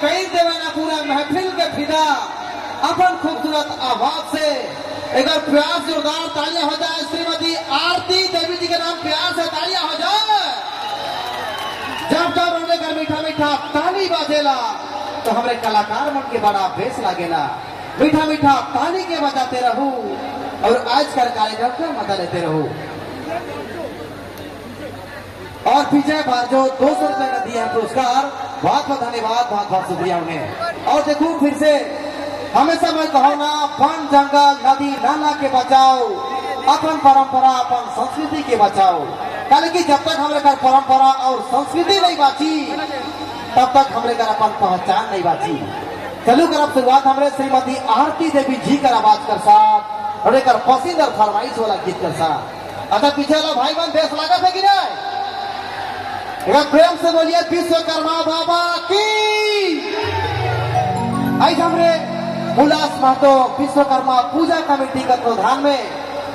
कई देवे ना पूरा महफिल के फिदा अपन खूबसूरत आवाज से। एक बार प्यार जोरदार तालियां हो जाए श्रीमती आरती देवी जी के नाम, प्यार से तालियां हो जाए। जब जब हमरे घर मीठा मीठा ताली बाजेला तो हमरे कलाकार मन के बड़ा बेस लागेला। मीठा मीठा ताली के बजाते रहू और आज का कार्यक्रम का मजा लेते रहू। और विजय भार्जो 200 रुपए का दिया पुरस्कार, बहुत बहुत धन्यवाद, बहुत बहुत शुक्रिया उन्हें। और देखो फिर से हमेशा मैं कहूँ ना, वन जंगल नदी नाला के बचाओ, अपन परंपरा अपन संस्कृति के बचाओ। कारण कि जब तक हमारे घर परंपरा और संस्कृति नहीं बाची तब तक हमारे घर अपन पहचान नहीं बाची। चलू कर अब शुरुआत हमारे श्रीमती आरती देवी जी कर आवाज कर साथ और एक पसंद और फरमाइश वाला गीत कर साथ। अच्छा पीछे वाला भाई बहन बेस लागत है कि नहीं? एक प्रेम से बोलिए विश्वकर्मा बाबा की। आज हमरे उल्लास महतो विश्वकर्मा पूजा कमेटी का प्रधान में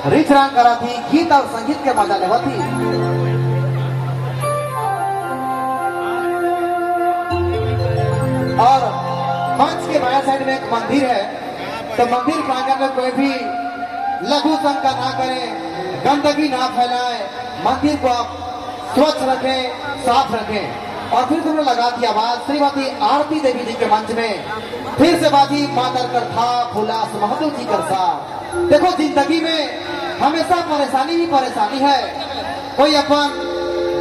रिच रंग करा थी गीत और संगीत के मजा लेवा थी। और मंच के बाएं साइड में एक मंदिर है, तो मंदिर प्रांगण में कोई भी लघु शंका ना करे, गंदगी ना फैलाए, मंदिर को आप स्वच्छ रखें, साफ रखें। और फिर तुमने लगा दी आवाज श्रीमती आरती देवी जी के मंच में फिर से बाजी मातर कर था हुलास महतो जी कर साथ। देखो जिंदगी में हमेशा परेशानी ही परेशानी है। कोई अपन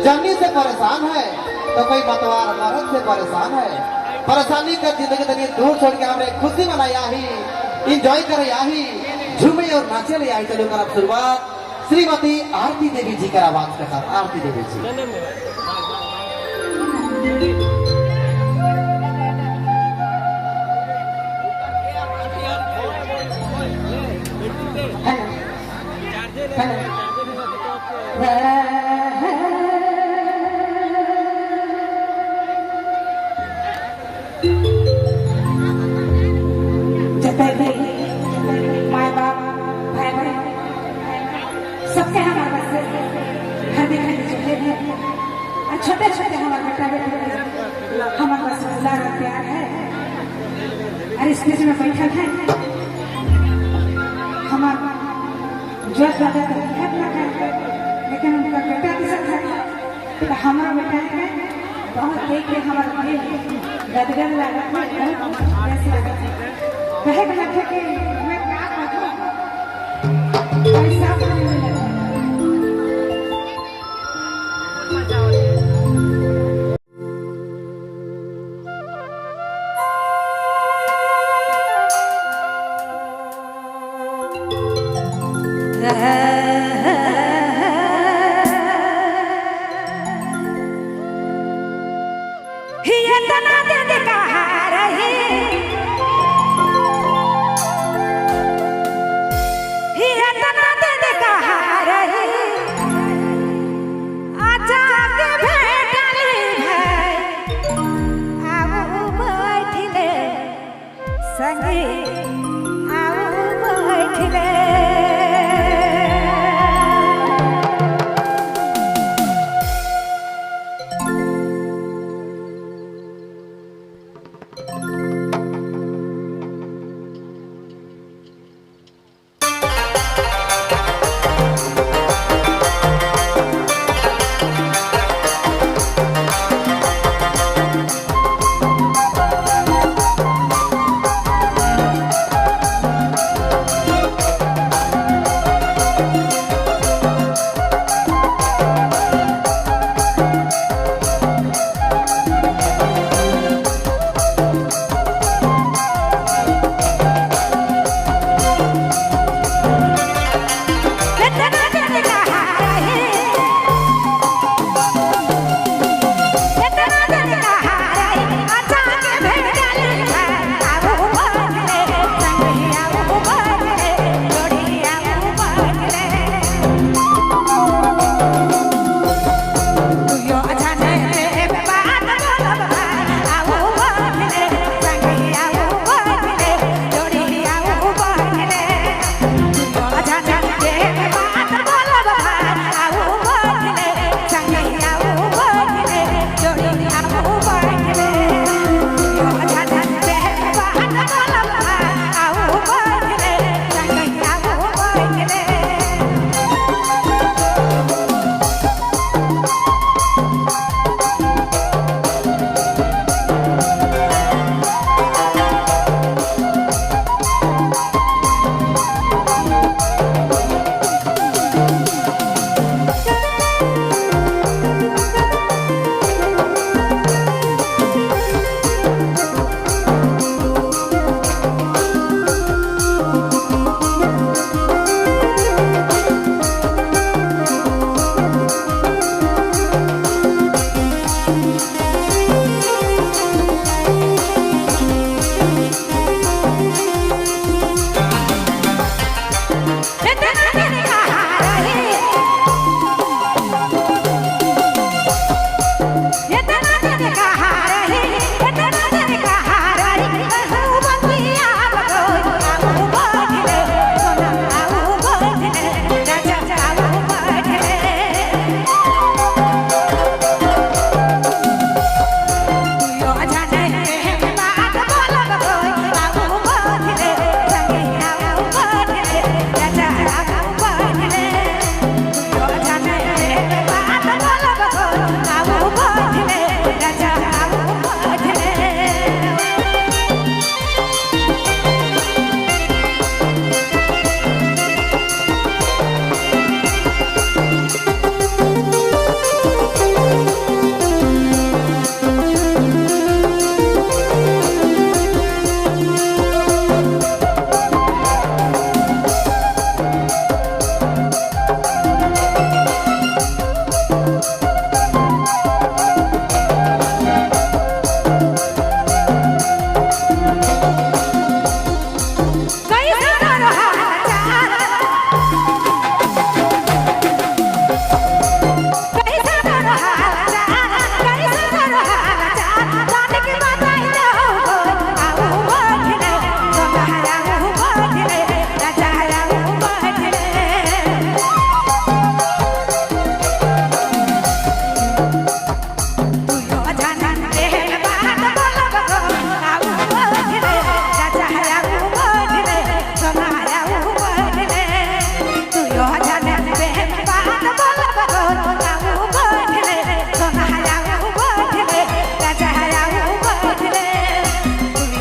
जमनी से परेशान है तो कोई मतवार मरद से परेशान है। परेशानी का जिंदगी तनी दूर छोड़ के हमने खुशी मनाया ही, इंजॉय कर ही, झूमे और नाचे ले आई। चलो कर अब शुरुआत श्रीमती आरती देवी जी का आवाज के साथ। आरती देवी जी। जतई भी माए बाप भाई बहन सबके हमारे बस हर दिन जुड़े हैं और छोटे छोटे हमारे बेटा बेटी हमारे बस दुलार और प्यार है। और स्टेज में बैठल है हमारे जो दादा तो दिखत ना है, लेकिन उनका बेटा दिखत है तो हमारा बेटा है बहुत देख के हमारा दिल गदगद लागत है, बहुत बेस लागत है। कहे के कि मैं क्या कहूँ, पैसा नहीं मिला।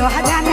तोहा जान।